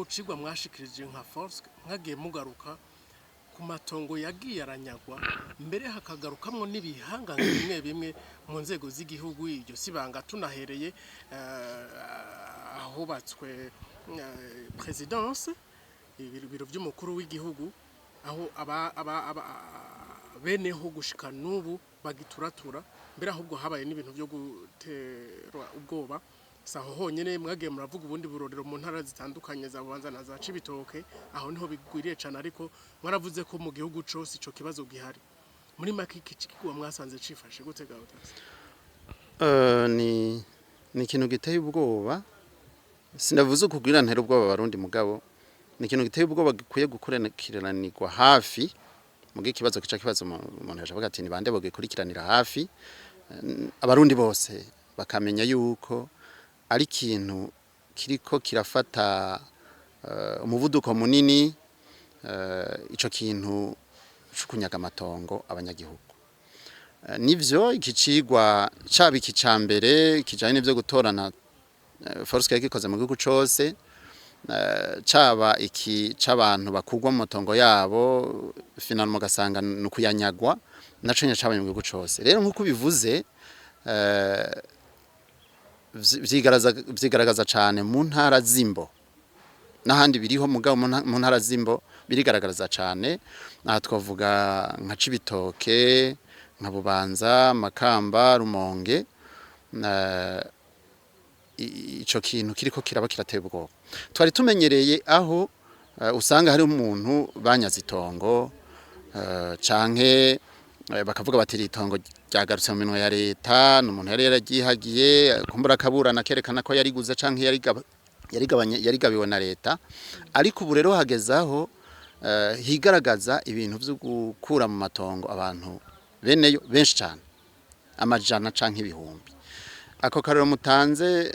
Mu cigwa mwashikirije nka Forsk, mwagiye mugaruka ku matongo yagiye aranyagwa, mbere hakagarukamwo n'ibihangange bimwe bimwe mu nzego z'igihugu. Iryo sibanga, tunahereye ahubatswe présidence, ibiro by'umukuru w'igihugu, aho aba beneho gushika n'ubu bagituratura, mbere ahubwo habaye n'ibintu byo guterwa ubwoba. Saho honyene, mwagiye muravuga ubundi burorero mu ntara zitandukanye za Bubanza na za Cibitoke, aho niho bigwiriye cane, ariko mwaravuze ko mu gihugu cose ico kibazo gihari. Muri make, iki kigwa mwasanze cifashe gute gahotasi? Ni ikintu giteye ubwoba. Sinavuze ukugira ntera ubwoba Abarundi, mugabo ni ikintu giteye ubwoba gikwiye gukurikiranirwa hafi. Muga ikibazo kica kibazo, umuntu yashavuga ati: "Ni bande bogikurikiranira hafi?" Abarundi bose bakamenya yuko ari ikintu kiriko kirafata umuvuduko munini, ico kintu co kunyaga amatongo abanyagihugu. Nivyo, iki cigwa caba iki ca mbere kijanye n'ivyo gutorana, Forsk yagikoze mu gihugu cose, caba iki c'abantu bakugwa mu matongo yabo, finalement ugasanga ni ukuyanyagwa, naco nyene cabaye mu gihugu cose. Rero nk'uko ubivuze, vyigaragaza cane mu ntara z'Imbo n'ahandi biriho, mugabo mu ntara z'Imbo birigaragaza cane. Aha twavuga nka Cibitoke, nka Bubanza, Makamba, Rumonge. Ico kintu kiriko kiraba kirateye ubwoba. Twari tumenyereye aho usanga hari umuntu banyaze itongo, canke bakavuga bati: "Iri itongo ryagarutse mu minwe ya leta", ni umuntu yari yararyihagiye, kumbura akaburana kerekana ko yariguze canke yarigabanye, yarigabiwe na leta. Ariko ubu rero hageze aho higaragaza ibintu vyo gukura mu matongo abantu beneyo benshi cane, amajana canke ibihumbi. Ako karero mutanze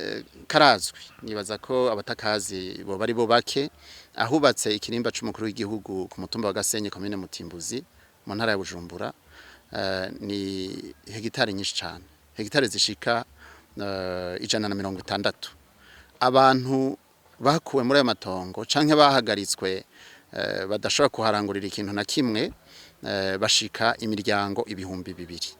karazwi, nibaza ko abatakazi bo bari bo bake. Ahubatse ikirimba c'umukuru w'igihugu ku mutumba wa Gasenyi, komine Mutimbuzi, mu ntara ya Bujumbura, ni hegitari nyinshi cane, hegitari zishika 160. Abantu bakuwe muri ayo matongo canke bahagaritswe, badashobora kuharangurira ikintu na kimwe, bashika imiryango 2000.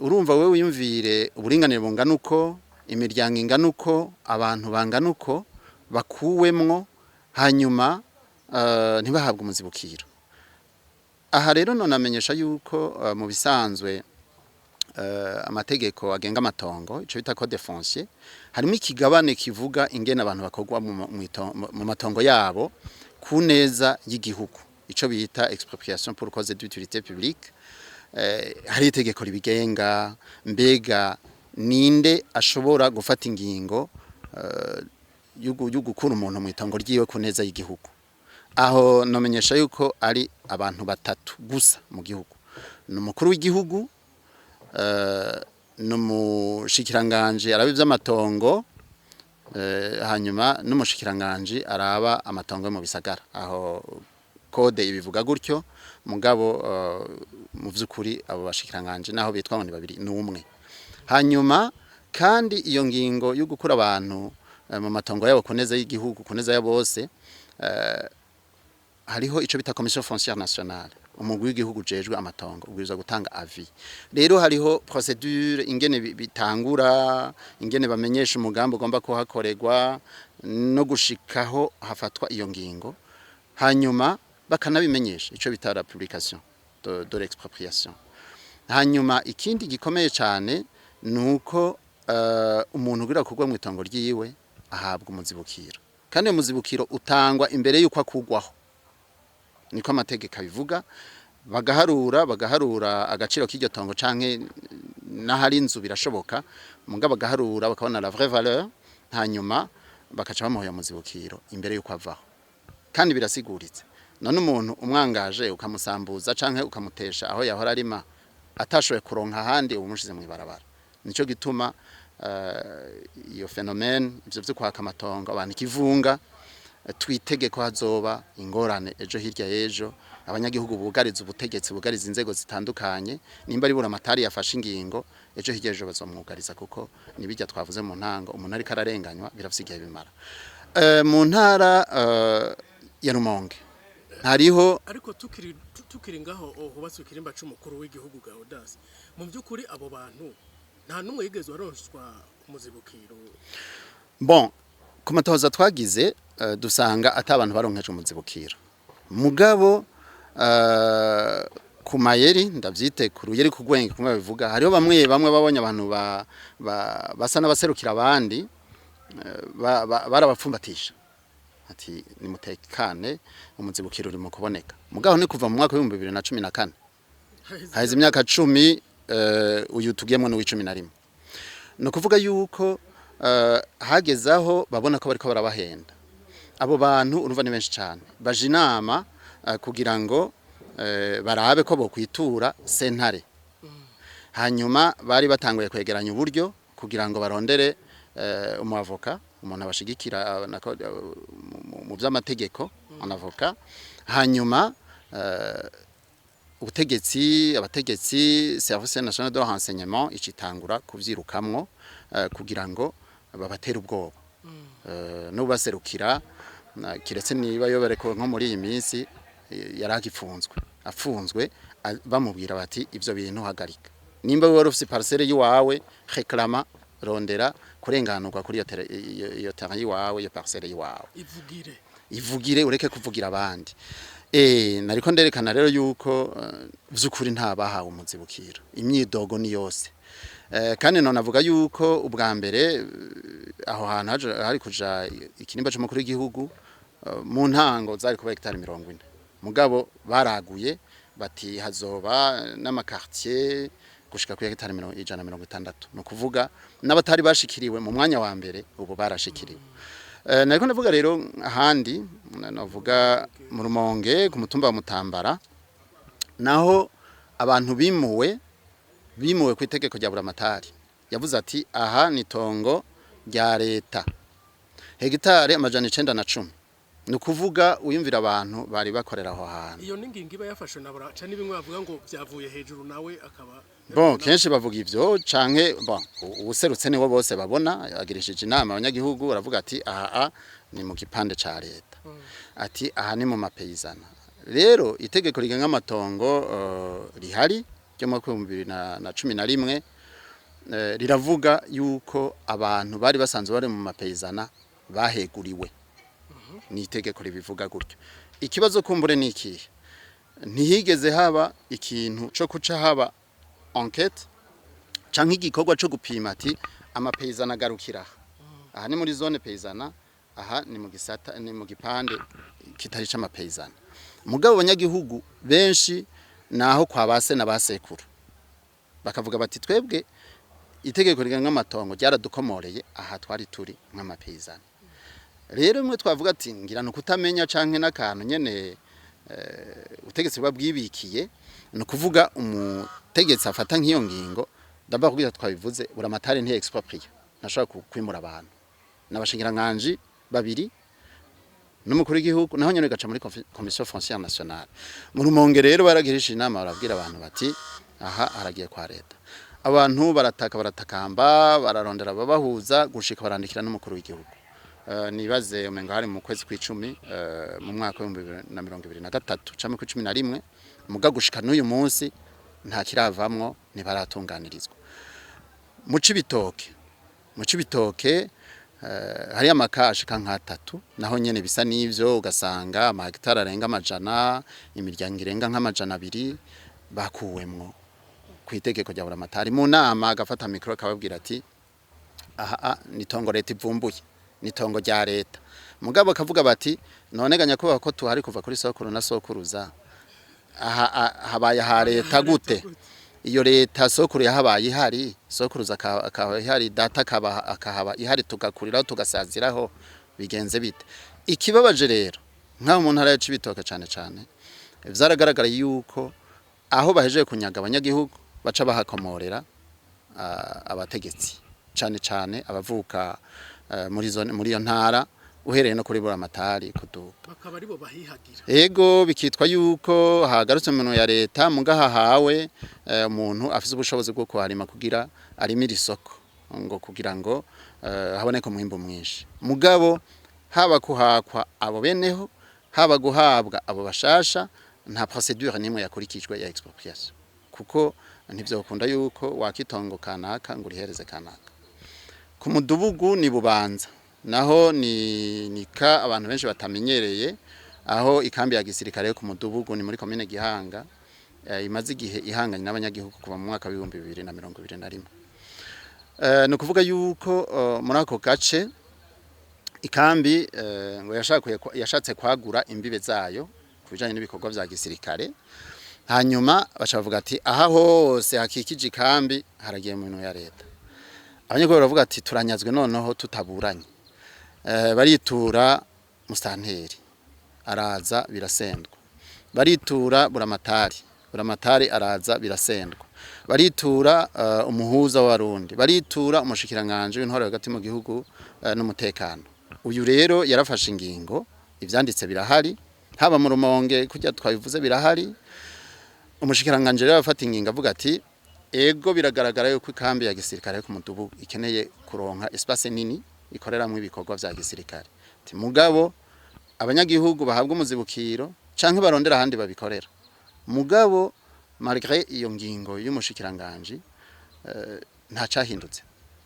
Urumva wewe, wiyumvire uburinganire bungana uko, imiryango ingana uko, abantu bangana uko bakuwemwo, hanyuma ntibahabwe umuzibukiro. Aha rero none amenyesha yuko mu bisanzwe amategeko agenga amatongo, ico bita code foncier, harimo ikigabane kivuga ingene abantu bakorwa mu matongo yabo ku neza y'igihugu, ico bita expropriation pour cause d'utilité publique. Hari itegeko ribigenga. Mbega ninde ashobora gufata ingingo yo gukura umuntu mu itongo ryiwe ku neza y'igihugu? Aho nomenyesha yuko ari abantu batatu gusa mu gihugu: ni umukuru w'igihugu, ni umushikiranganje araba ivy'amatongo, hanyuma n'umushikiranganje araba amatongo yo mu bisagara. Aho code ibivuga gutyo, mugabo mu vy'ukuri abo bashikiranganje naho bitwa ngo ni babiri, ni umwe. Hanyuma kandi iyo ngingo yo gukura abantu mu matongo yabo ku neza y'igihugu, ku neza ya bose, hariho ico bita Commission foncière nationale, umugwi w'igihugu ujejwe amatongo, ubwirizwa gutanga avis. Rero hariho procédure ingene bitangura, ingene bamenyesha umugambi ugomba kuhakorerwa no gushikaho hafatwa iyo ngingo, hanyuma bakanabimenyesha, ico bita la publication de l'expropriation. Hanyuma ikindi gikomeye cyane ni uko umuntu ugira kugwa mu itongo ryiwe ahabwa umuzibukiro, kandi uwo muzibukiro utangwa imbere y'uko akugwaho, niko amategeko abivuga. Bagaharura agaciro k'iryo tongo canke n'ahari inzu birashoboka, mugabo bagaharura bakabona la vraie valeur, hanyuma bakaca bamuha uyo muzibukiro imbere y'uko avaho, kandi birasiguritse. None umuntu umwangaje, ukamusambuza canke ukamutesha aho yahora arima, atashoboye kuronka ahandi, uba umushize mw'ibarabara. Nico gituma iyo phénomène, ivyo vyo kwaka amatongo abantu ikivunga, twitege ko hazoba ingorane ejo hirya y'ejo, abanyagihugu bugariza ubutegetsi, bugariza inzego zitandukanye. Nimba ari buramatari yafashe ingingo, ejo hirya y'ejo bazomwugariza, kuko nibijya twavuze mu ntango, umuntu ariko ararenganywa birafise igihe bimara. Mu ntara ya Rumonge hariho. Ariko tukiri ngaho hubatswe ikirimba c'umukuru w'igihugu Gaudasi, mu by'ukuri abo bantu nta n'umwe yigeze aronswa umuzibukiro? Bon, ku matohoza twagize dusanga ata abantu baronkeje umuzibukiro, mugabo ku mayeri, ndavyite ku ruyeri, ku gwenge kumwe bivuga, hariho bamwe bamwe babonye abantu basa n'abaserukira abandi, barabapfumbatisha ati: "Nimutekane, umuzibukiro uri mu kuboneka." Mugabo ni kuva mu mwaka w'2014, haheze imyaka 10, uyu tugiyemwo n'uw'icumi na rimwe. Ni ukuvuga yuko hageze aho babona ko bariko barabahenda. Abo bantu urumva ni benshi cyane, baje inama kugira ngo barabe ko bokwitura sentare. Hanyuma bari batanguye kwegeranya uburyo kugira ngo barondere umwavoka, umuntu abashigikira mu vy'amategeko, un avocat. Hanyuma ubutegetsi, abategetsi, Service national de renseignement icitangura kuvyirukamwo kugira ngo babatere ubwoba. N'ubaserukira kiretse niba yobereko nko muri iyi minsi yari agifunzwe, afunzwe, bamubwira bati: "Ivyo bintu hagarika, nimba wari ufise parcelle yiwawe, réclama, rondera kurenganurwa kuri iyo terrain yiwawe, iyo parcelle yiwawe." Ivugire. Ivugire, ureke kuvugira abandi. Nariko nderekana rero yuko vy'ukuri nta bahawe umuzibukiro, imyidogo ni yose. Kandi none avuga yuko ubwa mbere aho hantu hari kuja ikinimba c'umukuru w'igihugu, mu ntango zari kuba hegitari 40, mugabo baraguye bati hazoba n'ama quartier gushika kuri hegitari 160. Ni ukuvuga n'abatari bashikiriwe mu mwanya wa mbere ubu barashikiriwe. Nariko ndavuga rero ahandi, navuga mu Rumonge ku mutumba wa Mutambara, naho abantu bimuwe ku itegeko rya Buramatari. Yavuze ati: "Aha ni tongo rya leta", hegitare 910. Ni ukuvuga uyumvira abantu bari bakorera aho hantu. Iyo n'ingingo iba yafashwe na bura ca n'ibimwe bavuga ngo byavuye hejuru, nawe akaba Bon, kenshi bavuga ivyo canke bon, uwuserutse niwo bose babona agirishije inama abanyagihugu, baravuga ati: "Aha a ni mu gipande ca leta", ati: "Aha ni mu mapeyizana." Rero itegeko rigenga amatongo rihari ryo mu mwaka w'2011 riravuga yuko abantu bari basanzwe bari mu mapeyizana baheguriwe. Ni itegeko ribivuga gutyo. Ikibazo kumbure ni ikihe? Ntihigeze haba ikintu co kuca haba enquête canke igikorwa co gupima ati amapeyizana agarukira aha, aha ni muri zone paysanne, aha ni mu gisata, ni mu gipande kitari c'amapeyizana. Mugabo abanyagihugu benshi naho kwa base na basekuru bakavuga bati: "Twebwe itegeko rigenga amatongo ryaradukomoreye aha twari turi nk'amapeyizana." Rero imwe twavuga ati ngira ni ukutamenya canke n'akantu nyene ubutegetsi buba bwibikiye. Ni ukuvuga umutegetsi afata nk'iyo ngingo, ndabona kugira twabivuze, Buramatari nti exproprie, ntashobora kwimura abantu, n'abashingiranganji babiri n'umukuru w'igihugu, naho nyene gaca muri Commission foncière nationale. Mu Rumonge rero baragirisha inama, barabwira abantu bati: "Aha haragiye kwa leta." Abantu barataka, baratakamba, bararondera ababahuza, gushika barandikira n'umukuru w'igihugu. Nibaze umengo hari mu kwezi kw'icumi mu mwaka w'2023 canke kw'icumi na rimwe. Muga gushika n'uyu munsi nta kiravamwo, ntibaratunganirizwa. Mu Cibitoke hari amaka ashika nk'atatu, naho nyene bisa n'ivyo, ugasanga amahegitari arenga 100, imiryango irenga nk'200 bakuwemwo ku itegeko rya Buramatari. Mu nama agafata micro akababwira ati: "Aha ni itongo leta ivumbuye, ni itongo rya leta." Mugabo akavuga bati: "None ga nyakubahwa, ko tuhari kuva kuri sokuru na sokuruza, aha habaye aha leta gute? Iyo leta sokuru yahabaye ihari, sokuruza akaba ihari, data akaba akahaba ihari, tugakuriraho, tugasaziraho, bigenze bite?" Ikibabaje rero nk'aho mu ntara ya Cibitoke cane cane, vyaragaragara yuko aho bahejeje kunyaga abanyagihugu baca bahakomorera abategetsi, cane cane abavuka muri zone, muri iyo ntara, uhereye no kuri Buramatari kuduga. Bakaba aribo bahihagira. Ego, bikitwa yuko hagarutse mu ya leta, muga hahawe umuntu afise ubushobozi bwo kuharima kugira arimire isoko, ngo kugira ngo haboneke umwimbu mwinshi. Mugabo Haba kuhakwa abo beneho, haba guhabwa abo bashasha, nta procédure nimwe yakurikijwe ya expropriation, kuko ntivyokunda yuko wakitongo kanaka ngo urihereze kanaka. Ku Mudubugu ni Bubanza, naho ni nika abantu benshi batamenyereye, aho ikambi ya gisirikare yo ku Mudubugu ni muri komine Gihanga, imaze igihe ihanganye n'abanyagihugu kuva mu mwaka w'2021. Ni ukuvuga yuko muri ako gace ikambi ngo yashatse kwagura imbibe zayo ku bijanye n'ibikorwa vya gisirikare. Hanyuma baca bavuga ati aha hose hakikije ikambi haragiye mu minwe ya leta. Abanyagihugu baravuga ati turanyazwe noneho tutaburanye. Baritura musitanteri, araza, birasendwa. Baritura buramatari, buramatari araza, birasendwa. Baritura umuhuza w'Abarundi, baritura umushikiranganje w'intwaro hagati mu gihugu n'umutekano. Uyu rero yarafashe ingingo, ivyanditse birahari, haba mu Rumonge kujya twabivuze birahari. Umushikiranganje rero afata ingingo avuga ati ego, biragaragara yuko ikambi ya gisirikare ku Mudubu ikeneye kuronka espace nini ikoreramwo ibikorwa vya gisirikare, ati mugabo abanyagihugu bahabwa umuzibukiro canke barondera ahandi babikorera. Mugabo malgré iyo ngingo y'umushikiranganje, nta cahindutse.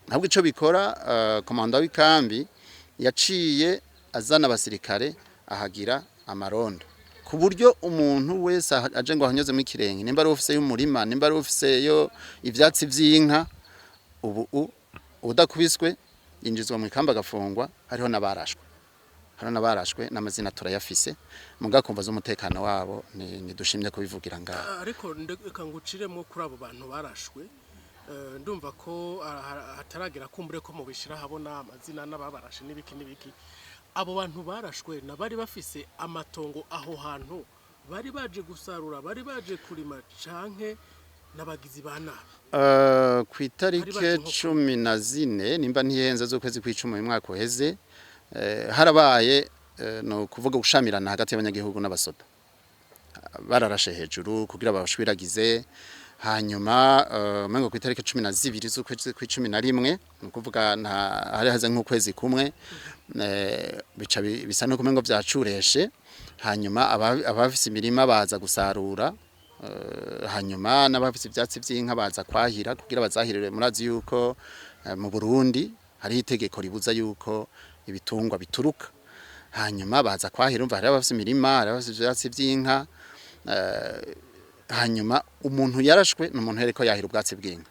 Ntabwo ico bikora. Commandant w'ikambi yaciye azana abasirikare, ahagira amarondo, ku buryo umuntu wese aje ngo ahanyozemo ikirenge, nimba ari ufise y'umurima, nimba ari ufise yo ivyatsi vy'inka, ubu udakubiswe yinjizwa mu ikambi agafungwa. Hariho n'abarashwe n'amazina turayafise, muga kumva z'umutekano wabo ni dushimye kubivugira ngaho. Ariko reka nguciremo kuri abo bantu barashwe. Ndumva ko hataragera kumbure ko mubishira habona amazina n'ababarashe n'ibiki n'ibiki. Abo bantu barashwe nabari bafise amatongo aho hantu, bari baje gusarura, bari baje kurima, canke n'abagizi ba nabi? Ku itarike baje nko 14, nimba ntihenze, z'ukwezi kw'icumi uyu mwaka uheze, harabaye no kuvuga gushamirana hagati y'abanyagihugu n'abasoda. Bararashe hejuru kugira babashwiragize. Hanyuma mengo ku itariki 12 z'ukwezi kw'icumi na rimwe, ni ukuvuga nta hari haze nk'ukwezi kumwe, bica bisa no kumengo vyacureshe. Hanyuma abafise imirima baza gusarura, hanyuma n'abafise ivyatsi vy'inka baza kwahira kugira bazahirire. Murazi yuko mu Burundi hariho itegeko ribuza yuko ibitungwa bituruka. Hanyuma baza kwahira, umva, hari abafise imirima, hari abafise ivyatsi vy'inka. Hanyuma umuntu yarashwe ni umuntu yariko yahira ubwatsi bw'inka,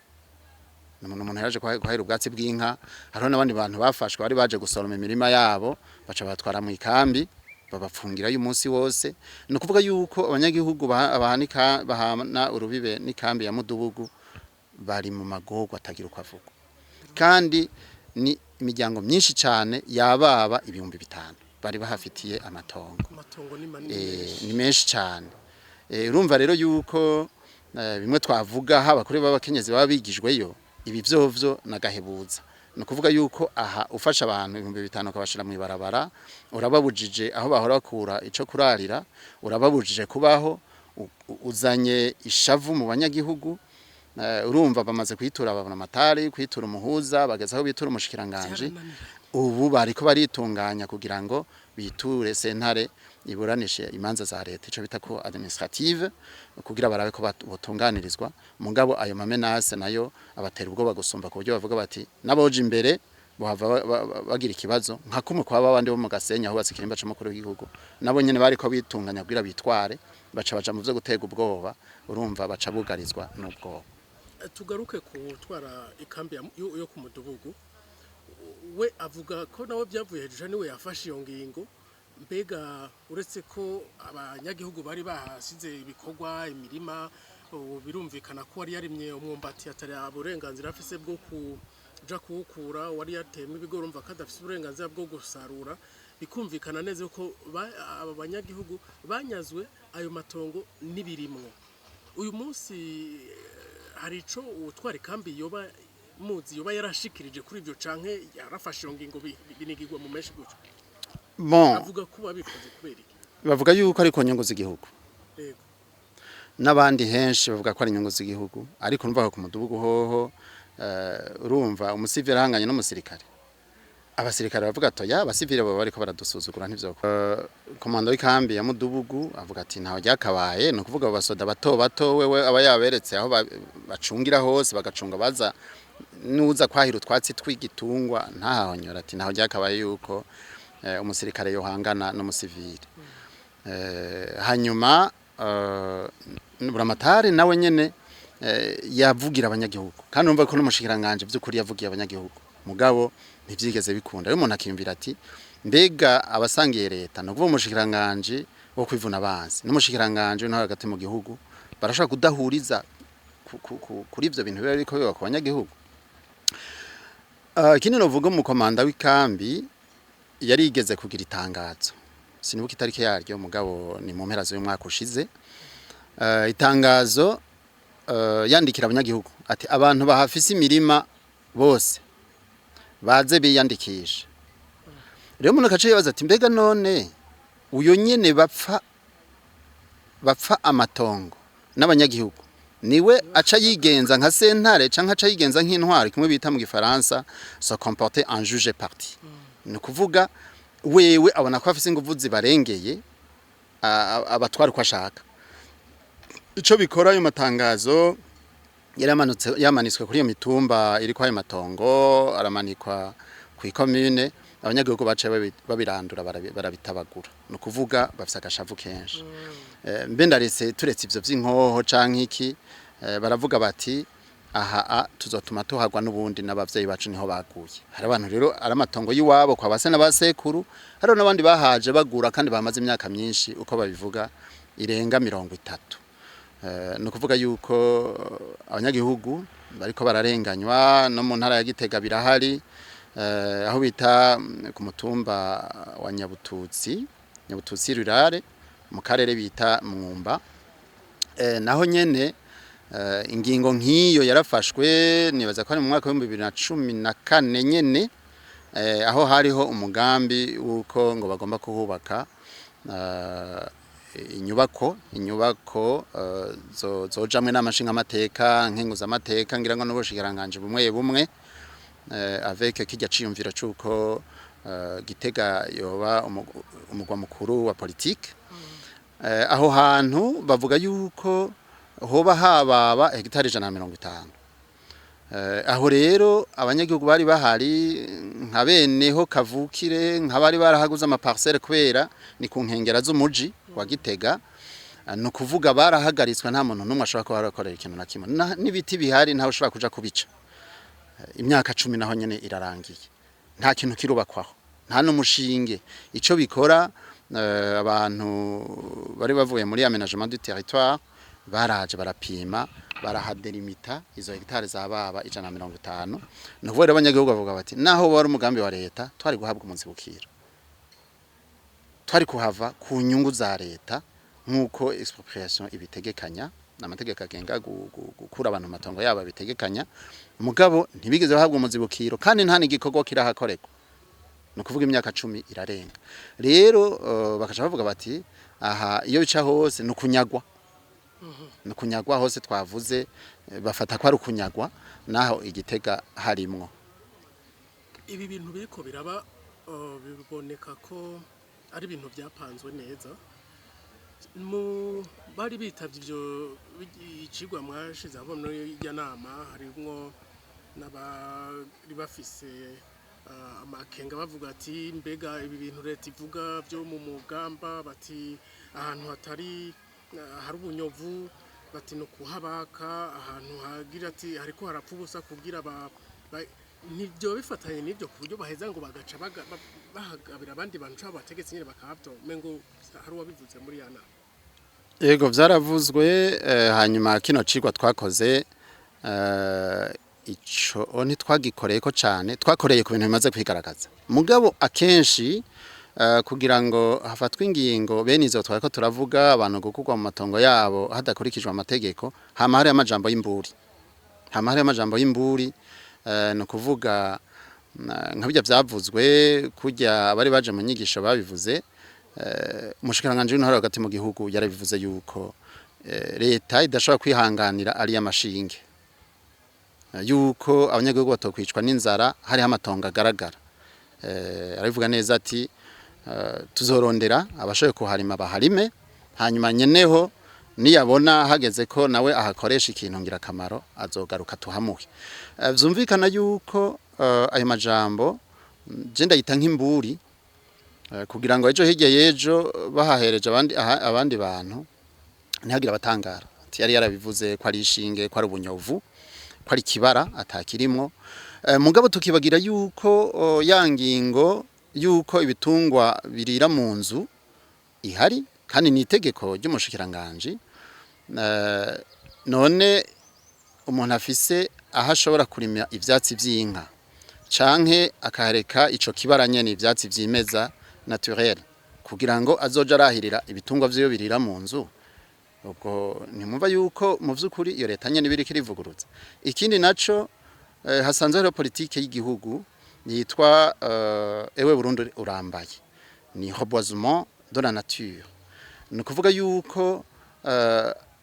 ni umuntu yaraje kwahira ubwatsi bw'inka. Hariho n'abandi bantu bafashwe bari baje gusoroma imirima yabo, baca batwara mu ikambi, babapfungirayo umunsi wose. Ni ukuvuga yuko abanyagihugu bahana urubibe n'ikambi ya Mudubugu bari mu magorwa atagira uko avugwa, kandi ni imiryango myinshi cyane yababa 5000 bari bahafitiye amatongo. Amatongo ni manini menshi. Ni menshi cyane. Urumva rero yuko bimwe twavuga haba kuri b'abakenyezi baba bigijweyo, ibi vyovyo nagahebuza. Ni ukuvuga yuko aha ufasha abantu 5000 ukabashira mu ibarabara, urababujije aho bahora bakura ico kurarira, urababujije kubaho, uzanye ishavu mu banyagihugu. Urumva bamaze kwitura babona amatari, kwitura umuhuza, bageze aho bitura umushikiranganje. Vyarananiranye. Ubu bariko baritunganya kugira ngo biture sentare iburanishe imanza za leta, ico bita ko administrative, kugira barabe ko botunganirizwa. Mugabo ayo ma menaces nayo abatera ubwoba gusumba, ku buryo bavuga bati naboje imbere bohava bagira ikibazo nka kumwe kwa babandi bo mu Gasenyi aho batse ikirimba c'umukuru w'igihugu. Nabo nyene bariko bitunganya kugira bitware, baca baja mu vyo gutega ubwoba. Urumva baca bugarizwa n'ubwoba. Tugaruke ku gutwara ikambi yo ku Mudugugu. We avuga ko nawe byavuye hejuru, niwe yafashe iyo ngingo. Mbega uretse ko abanyagihugu bari bahasize ibikorwa, imirima, ubu birumvikana ko wari yarimye umwumbati atari uburenganzira afise bwo kuja kuwukura, wari yateyemo ibigori urumva ko adafise uburenganzira bwo gusarura, bikumvikana neza ko aba banyagihugu banyazwe ayo matongo n'ibirimwo. Uyu munsi hari ico utwara ikambi yoba muzi yoba yarashikirije kuri ivyo, canke yarafashe iyo ngingo binigirwa mu menshi gutyo? Bon. Avuga ko babikoze kubera iki? Bavuga yuko ari ku nyungu z'igihugu. N'abandi henshi bavuga ko ari inyungu z'igihugu, ariko urumva ko ku Mudugudu hoho, urumva umusivili ahanganye n'umusirikare. Abasirikare bavuga ati: "Ya, abasivile baba bariko baradusuzugura, ntivyo." Komando w'ikambi ya Mudubugu avuga ati: "Ntaho ryakabaye." Ni ukuvuga abo basoda bato bato wewe aba yaberetse aho bacungira hose, bagacunga baza nuza kwahira utwatsi tw'igitungwa ntahahonyora. Ati: "Ntaho ryakabaye yuko umusirikare yohangana n'umusivile." Hanyuma Buramatari nawe nyene yavugira abanyagihugu, kandi urumva ko n'umushikiranganje by'ukuri yavugiye abanyagihugu, mugabo ntivyigeze bikunda. Rero umuntu akiyumvira ati: mbega abasangiye leta, no kuvuga umushikiranganje wo kwivuna abansi n'umushikiranganje w'intwaro hagati mu gihugu, barashobora kudahuriza kuri ivyo bintu biba biriko biba ku banyagihugu? Ikindi novuga, umukomanda w'ikambi yarigeze kugira itangazo, sinibuka itariki yaryo, mugabo ni mu mpera z'uyu mwaka ushize. Itangazo yandikira abanyagihugu ati: "Abantu bahafise imirima bose baze biyandikisha." Rero umuntu akaca yibaza ati: mbega none uyo nyene bapfa amatongo n'abanyagihugu, niwe aca yigenza nka sentare canke aca yigenza nk'intwari, kimwe bita mu gifaransa se comporter en juge partie? Ni ukuvuga wewe abona ko afise inguvu zibarengeye, abatwara uko ashaka. Ico bikora, ayo matangazo yaramanutse, yamanitswe kuri iyo mitumba iriko ayo matongo, aramanikwa ku ikomine. Abanyagihugu baciye babirandura, barabitabagura. Ni ukuvuga bafise agashavu kenshi. Mbe ndaretse, turetse ivyo vy'inkoho canke iki, baravuga bati: "Aha a tuzotuma tuhagwa n'ubundi n'abavyeyi bacu niho baguye." Hari abantu rero ari amatongo y'iwabo kwa base n'abasekuru, hariho n'abandi bahaje bagura kandi bamaze imyaka myinshi, uko babivuga irenga 30. Ni ukuvuga yuko abanyagihugu bariko bararenganywa. No mu ntara ya Gitega birahari, aho bita ku mutumba wa Nyabututsi, Nyabututsi rurale, mu karere bita Mwumba. Naho nyene ingingo nk'iyo yarafashwe, nibaza ko ari mu mwaka wa 2014 nyene, aho hariho umugambi w'uko ngo bagomba kuhubaka inyubako zojamwe n'amashinga amateka, nkenguzamateka, ngira ngo n'ubushikiranganji bumwe bumwe, avec kirya ciyumviro c'uko Gitega yoba umugwa mukuru wa politique. Aho hantu bavuga yuko hoba hababa hegitari 150. Aho rero abanyagihugu bari bahari nka beneho kavukire, nk'abari barahaguze ama parcelle, kubera ni ku nkengera z'umuji wa Gitega, ni ukuvuga barahagaritswe, nta muntu n'umwe ashobora kuba yarakorera ikintu na kimwe. N'ibiti bihari ntawe ushobora kuja kubica. Imyaka 10 naho nyene irarangiye, nta kintu kirubakwaho, nta n'umushinge. Ico bikora, abantu bari bavuye muri aménagement du territoire baraje barapima, barahadelimita izo hegitari zababa 150. Ni ukuvuga rero abanyagihugu bavuga bati: "Naho wari umugambi wa leta, twari guhabwa umuzibukiro, twari kuhava ku nyungu za leta nk'uko expropriation ibitegekanya, amategeko agenga gukura abantu mu matongo yabo abitegekanya." Mugabo ntibigeze bahabwa umuzibukiro, kandi nta n'igikorwa kirahakorerwa. Ni ukuvuga imyaka 10 irarenga. Rero bakaca bavuga bati: "Aha iyo bica hose ni ukunyagwa, ni ukunyagwa hose." Twavuze, bafata ko ari ukunyagwa naho Igitega harimwo. Ibi bintu biriko biraba, biboneka ko ari ibintu byapanzwe neza. Mu bari bitavye ivyo icigwa mwashize aho muri irya nama, harimwo n'abari bafise amakenga, bavuga ati: "Mbega ibi bintu leta ivuga byo mu mugamba?" Bati: "Ahantu hatari hari ubunyovu," bati, "no kuhabaka ahantu hagira," ati, "hariko harapfa ubusa kugira ba." Ntibyo bifatanye n'ibyo, ku buryo baheza ngo bagaca bahagabira abandi bantu cyangwa abategetsi nyine bakahabyo, mengo hari uwabivuze muri ya nama. Yego, vyaravuzwe. Hanyuma kino cigwa twakoze, ico ntitwagikoreyeko cane, twakoreye ku bintu bimaze kwigaragaza. Mugabo akenshi kugira ngo hafatwe ingingo bene izo twariko turavuga, abantu gukurwa mu matongo yabo hadakurikijwe amategeko, hama hariho amajambo y'imburi, hama hariho amajambo y'imburi. Ni ukuvuga nka birya vyavuzwe kurya abari baje mu nyigisho babivuze. Umushikiranganji w'intwaro hagati mu gihugu yarabivuze yuko leta idashobora kwihanganira ari amashinge, yuko abanyagihugu batokwicwa n'inzara hariho amatongo agaragara. Arabivuga neza ati tuzorondera abashoboye kuharima baharime, hanyuma nyeneho niyabona hageze ko nawe ahakoresha ikintu ngirakamaro azogaruka tuhamuhe. Vyumvikana yuko ayo majambo je ndayita nk'imburi, kugira ngo ejo hirya y'ejo bahahereje abandi, abandi bantu ntihagire abatangara ati yari yarabivuze ko ari ishinge, ko ari ubunyovu, ko ari kibara atakirimwo. Mugabo tukibagira yuko ya ngingo yuko ibitungwa birira mu nzu ihari, kandi ni itegeko ry'umushikiranganji. None umuntu afise aho ashobora kurima ivyatsi vy'inka canke akahareka ico kibara nyene ivyatsi vyimeza naturel kugira ngo azoja arahirira ibitungwa vyiwe birira mu nzu, ubwo ntimwumva yuko mu vy'ukuri iyo leta nyene ibiriko irivugurutsa? Ikindi naco, hasanzwe hariho politike y'igihugu yitwa Ewe Burundi Urambaye, ni reboisement de la nature. Ni ukuvuga yuko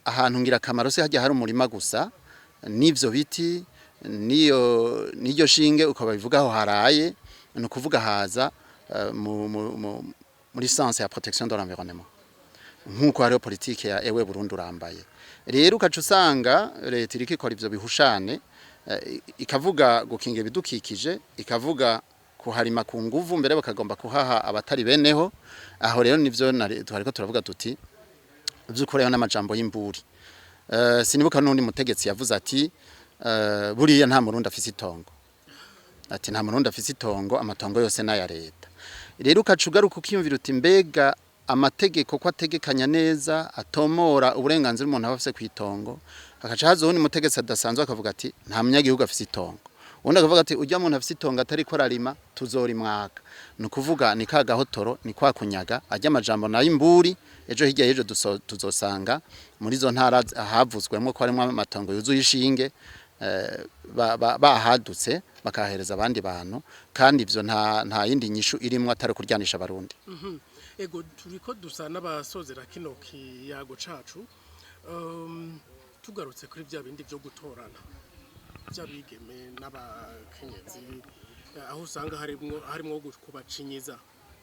ahantu ngirakamaro se hajya hari umurima gusa n'ivyo biti niyo n'iryo shinge uko babivugaho haraye, ni ukuvuga haza muri sens ya protection de l'environnement, nk'uko hariho politike ya Ewe Burundi Urambaye. Rero ukaca usanga leta iriko ikora ivyo bihushane, ikavuga gukinga ibidukikije, ikavuga kuharima ku nguvu, mbere bakagomba kuhaha abatari beneho. Aho rero nivyo twariko turavuga tuti vy'ukuri ayo n'amajambo y'imburi. Sinibuka n'undi mutegetsi yavuze ati buriya nta murundi afise itongo, ati nta murundi afise itongo, amatongo yose n'aya leta. Rero ukaca ugaruka ukiyumvira uti mbega amategeko ko ategekanya neza atomora uburenganzira umuntu aba afise kw'itongo, hakaca haza uwundi mutegetsi adasanzwe akavuga ati nta munyagihugu afise itongo, uwundi akavuga ati urya muntu afise itongo atariko ararima tuzorimwaka. Ni ukuvuga ni ka gahotoro, ni kwa kunyaga arya amajambo nayo imburi. Ejo hirya y'ejo tuzosanga muri izo ntara havuzwemwo ko harimwo amatongo yuzuye ishinge, bahadutse bakahereza abandi bantu, kandi ivyo nta yindi nyishu irimwo atari kuryanisha abarundi. Ego, turiko dusa n'abasozera kino kiyago cacu. Tugarutse kuri vya bindi vyo gutorana vy'abigeme n'abakenyezi, aho usanga harimwo kubacinyiza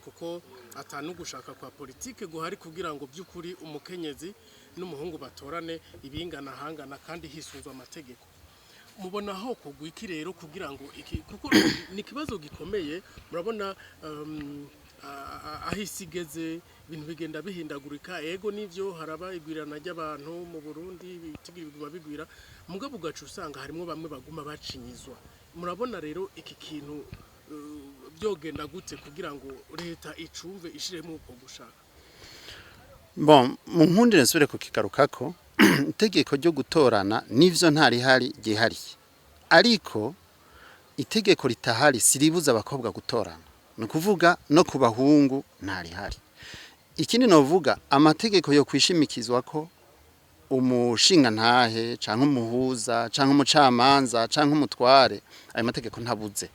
kuko atanu gushaka kwa politike guhari kugira ngo by'ukuri umukenyezi n'umuhungu batorane ibingana hangana kandi hisunzwe amategeko. Mubona aho kugwa iki rero kugira ngo iki, kuko ni ikibazo gikomeye? Murabona aho isi igeze ibintu bigenda bihindagurika. Ego nivyo, haraba igwirana ry'abantu mu Burundi, ibitigiri biguma bigwira, mugabo ugaca usanga harimo bamwe baguma bacinyizwa. Murabona rero iki kintu byogenda gute kugira ngo leta icumve ishiremo uko gushaka? Bon, mu nkundire nsubire kukigarukako. Itegeko ryo gutorana nivyo ntarihari ryihariye, ariko itegeko ritahari siribuza abakobwa gutorana, ni ukuvuga no ku bahungu ntarihari. Ikindi novuga, amategeko yo kwishimikizwa ko umushingantahe canke umuhuza canke umucamanza canke umutware, ayo mategeko ntabuze.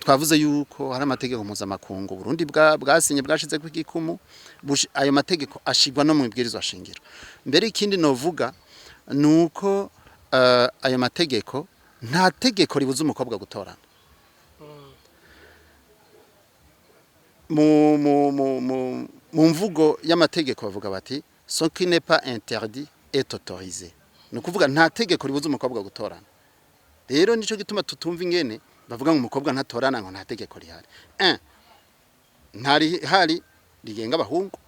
Twavuze yuko hari amategeko mpuzamakungu Burundi bwasinye, bwashizeko igikumu, ayo mategeko ashigwa no mu ibwirizwa shingiro. Mbere ikindi novuga nuko ayo mategeko, nta tegeko ribuza umukobwa gutorana. Mu mvugo y'amategeko bavuga bati ce qui n'est pas interdit est autorisé. Ni ukuvuga nta tegeko ribuza umukobwa gutorana. Rero nico gituma tutumva ingene bavuga ngo umukobwa ntatorana, ngo nta tegeko rihari. Un, ntari rigenga abahungu,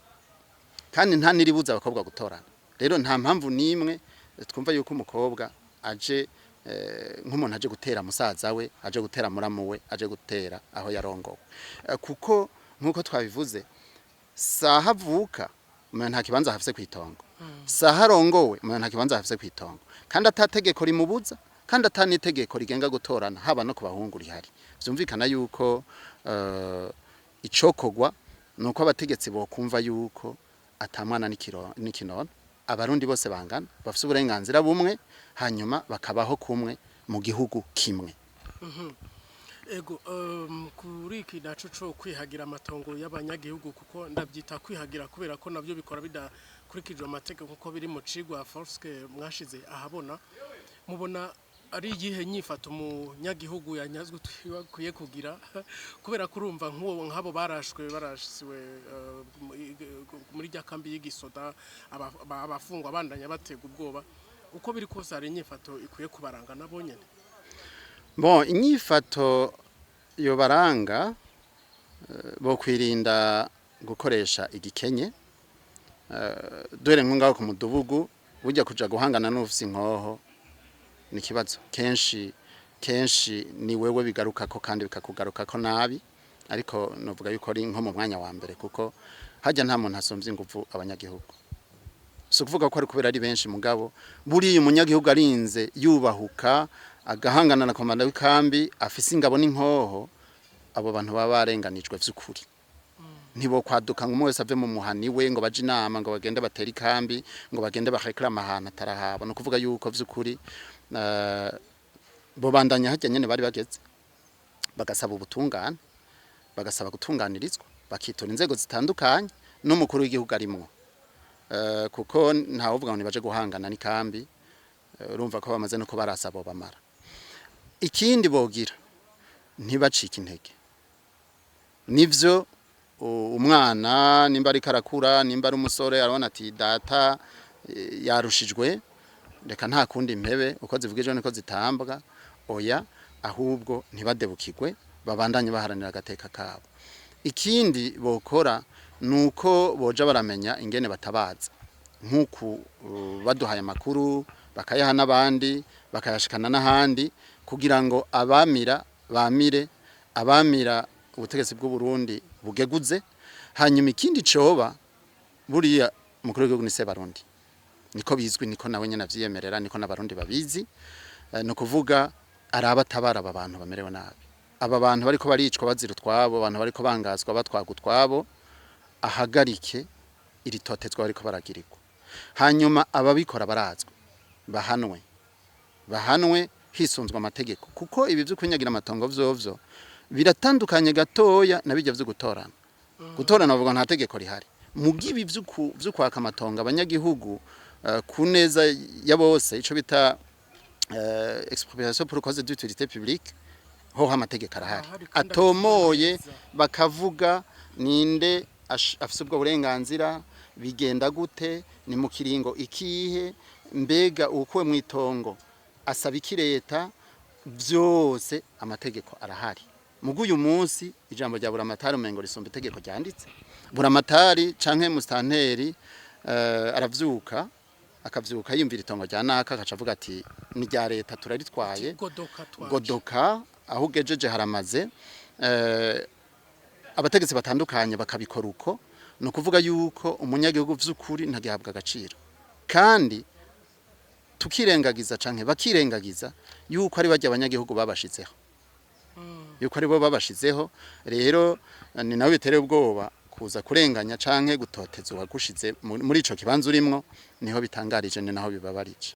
kandi nta niribuza abakobwa gutorana. Rero nta mpamvu n'imwe twumva yuko umukobwa aje nk'umuntu aje gutera musaza we, aje gutera muramu we, aje gutera aho yarongowe. Kuko nk'uko twabivuze, saha avuka umuntu nta kibanza hafise kw'itongo, saha arongowe umuntu nta kibanza hafise kw'itongo, kandi atategeko rimubuza, kandi ata n'itegeko rigenga gutorana haba no ku bahungu rihari. Vyumvikana yuko icokogwa nuko abategetsi bokumva yuko atamwana n'ikinono, abarundi bose bangana, bafise uburenganzira bumwe, hanyuma bakabaho kumwe mu gihugu kimwe. Ego, kuri iki naco co kwihagira amatongo y'abanyagihugu, kuko ndabyita kwihagira kubera ko navyo bikora bidakurikijwe amategeko nkuko biri mu cigwa Forske mwashize ahabona, mubona Ari iyihe nyifato umunyagihugu yanyazwe akwiye kugira? Kubera ko urumva nk'uwo nk'abo barashwe, barasiwe muri rya kambi y'igisoda, abafungwa bandanya batega ubwoba, uko biri kose hari inyifato ikwiye kubaranga nabo nyene? Bon, inyifato yobaranga, bo kwirinda gukoresha igikenye. Dore nko ngaho ku mudugudu, burya kuja guhangana n'ufise inkoho ni ikibazo. Kenshi kenshi ni wewe bigarukako kandi bikakugarukako nabi. Ariko novuga yuko ari nko mu mwanya wa mbere, kuko hajya nta muntu asumvye inguvu abanyagihugu. Si ukuvuga ko ari kubera ari benshi, mugabo buriya umunyagihugu arinze yubahuka agahangana na komanda w'ikambi afise ingabo n'inkoho, abo bantu baba barenganijwe vy'ukuri. Ntibo kwaduka ngo umwe wese ave mu muhani we ngo baje inama, ngo bagende batere ikambi, ngo bagende bareklama ahantu atarahaba. Ni ukuvuga yuko vy'ukuri bo bandanya harya nyene bari bageze, bagasaba ubutungane, bagasaba gutunganirizwa, bakitora inzego zitandukanye n'umukuru w'igihugu arimwo. Kuko ntawuvuga ngo nibaje guhangana n'ikambi. Urumva ko bamaze no kubarasa, bo bamara. Ikindi bogira, ntibacike intege. Nivyo, umwana nimba ariko arakura, nimba ari umusore, arabona ati: "Data yarushijwe, reka nta kundi impebe uko zivugijwe niko zitambwa." Oya, ahubwo ntibadebukirwe, babandanye baharanira agateka kabo. Ikindi bokora nuko boja baramenya ingene batabaza, nk'uku baduhaye amakuru, bakayaha n'abandi, bakayashikana n'ahandi, kugira ngo abamira bamire, abamira ubutegetsi bw'u Burundi bugeguze. Hanyuma ikindi coba, buriya umukuru w'igihugu ni Sebarundi, niko bizwi, niko nawe nyene avyiyemerera, niko n'abarundi babizi. Ni ukuvuga araba atabara aba bantu bamerewe nabi, aba bantu bariko baricwa bazira utwabo, abantu bariko bangazwa batwaga utwabo, ahagarike iri totezwa bariko baragirirwa. Hanyuma ababikora barazwi, bahanwe, bahanwe hisunzwe amategeko, kuko ibi vyo kunyagira amatongo vyovyo biratandukanye gatoya na bijya vyo gutorana. Gutorana bavuga nta tegeko rihari, mugibi vyo kwaka amatongo abanyagihugu ku neza ya bose, ico bita expropriation pour cause d'utilité publique, hoho amategeko arahari Arahari kandi atomoye. abisigura neza. Bakavuga ninde afise ubwo burenganzira, bigenda gute, ni mu kiringo ikihe, mbega ukuwe mu itongo asaba iki leta, byose amategeko arahari. Mugu uyu munsi ijambo rya buramatari umengo risumba itegeko ryanditse. Buramatari canke mustanteri aravyuka, akavyuka yumvira itongo rya naka, akaca avuga ati: "Ni rya leta, turaritwaye." Godoka twaje. Godoka aho ugejeje haramaze. Abategetsi batandukanye bakabikora uko. Ni ukuvuga yuko umunyagihugu vy'ukuri ntagihabwa agaciro, kandi tukirengagiza canke bakirengagiza yuko ari barya abanyagihugu babashizeho, yuko ari bo babashizeho. Rero ni nawe bitereye ubwoba kuza kurenganya canke gutoteza uwagushize muri ico kibanza urimwo. Niho bitangarije, ni naho bibabarije.